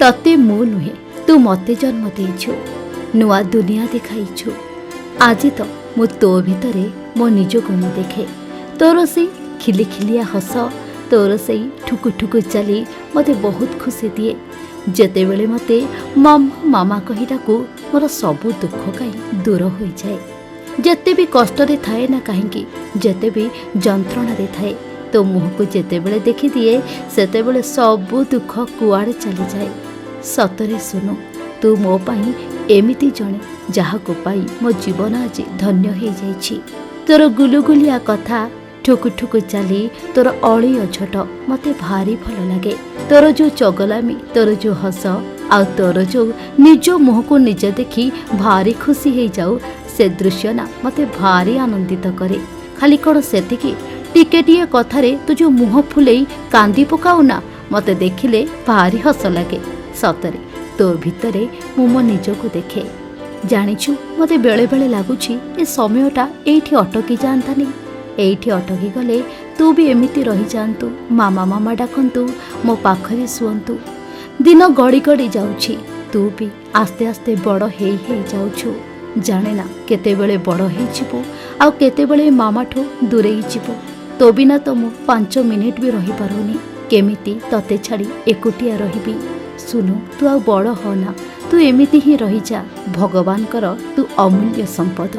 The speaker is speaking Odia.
ତତେ ମୁଁ ନୁହେଁ, ତୁ ମୋତେ ଜନ୍ମ ଦେଇଛୁ, ନୂଆ ଦୁନିଆ ଦେଖାଇଛୁ। ଆଜି ତ ମୁଁ ତୋ ଭିତରେ ମୋ ନିଜକୁ ମୁଁ ଦେଖେ। ତୋର ସେଇ ଖିଲିଖିଲିଆ ହସ, ତୋର ସେଇ ଠୁକୁ ଠୁକୁ ଚାଲି ମୋତେ ବହୁତ ଖୁସି ଦିଏ। ଯେତେବେଳେ ମୋତେ ମାମା ମାମା କହି ଡାକୁ, ମୋର ସବୁ ଦୁଃଖ କାହିଁ ଦୂର ହୋଇଯାଏ। ଯେତେ ବି କଷ୍ଟରେ ଥାଏ ନା କାହିଁକି, ଯେତେ ବି ଯନ୍ତ୍ରଣାରେ ଥାଏ, ତୋ ମୁହଁକୁ ଯେତେବେଳେ ଦେଖିଦିଏ, ସେତେବେଳେ ସବୁ ଦୁଃଖ କୁଆଡ଼େ ଚାଲିଯାଏ। ସତରେ ସୁନୁ, ତୁ ମୋ ପାଇଁ ଏମିତି ଜଣେ ଯାହାକୁ ପାଇ ମୋ ଜୀବନ ଆଜି ଧନ୍ୟ ହେଇଯାଇଛି। ତୋର ଗୁଲୁଗୁଲିଆ କଥା, ଠୁକୁ ଠୁକୁ ଚାଲି, ତୋର ଅଳି ଅଝଟ ମୋତେ ଭାରି ଭଲ ଲାଗେ। ତୋର ଯେଉଁ ଚଗଲାମି, ତୋର ଯେଉଁ ହସ ଆଉ ତୋର ଯେଉଁ ନିଜ ମୁହଁକୁ ନିଜେ ଦେଖି ଭାରି ଖୁସି ହେଇଯାଉ, ସେ ଦୃଶ୍ୟ ନା ମୋତେ ଭାରି ଆନନ୍ଦିତ କରେ। ଖାଲି କ'ଣ ସେତିକି, ଟିକେ ଟିକେ କଥାରେ ତୁ ଯେଉଁ ମୁହଁ ଫୁଲେଇ କାନ୍ଦି ପକାଉ ନା, ମୋତେ ଦେଖିଲେ ଭାରି ହସ ଲାଗେ। ସତରେ ତୋ ଭିତରେ ମୁଁ ମୋ ନିଜକୁ ଦେଖେ। ଜାଣିଛୁ, ମୋତେ ବେଳେବେଳେ ଲାଗୁଛି ଏ ସମୟଟା ଏଇଠି ଅଟକି ଯାଆନ୍ତାନି। ଏଇଠି ଅଟକି ଗଲେ ତୁ ବି ଏମିତି ରହିଯାଆନ୍ତୁ, ମାମା ମାମା ଡାକନ୍ତୁ, ମୋ ପାଖରେ ଶୁଅନ୍ତୁ। ଦିନ ଗଡ଼ି ଗଡ଼ି ଯାଉଛି, ତୁ ବି ଆସ୍ତେ ଆସ୍ତେ ବଡ଼ ହେଇ ହେଇ ଯାଉଛୁ। ଜାଣେ ନା କେତେବେଳେ ବଡ଼ ହେଇଯିବୁ ଆଉ କେତେବେଳେ ମାମାଠୁ ଦୂରେଇ ଯିବୁ। ତୋ ବିନା ତ ମୁଁ 5 ମିନିଟ୍ ବି ରହିପାରୁନି, କେମିତି ତତେ ଛାଡ଼ି ଏକୁଟିଆ ରହିବି? ସୁନୁ, ତୁ ଆଉ ବଡ଼ ହନା, ତୁ ଏମିତି ହିଁ ରହିଯା। ଭଗବାନଙ୍କର ତୁ ଅମୂଲ୍ୟ ସମ୍ପଦ।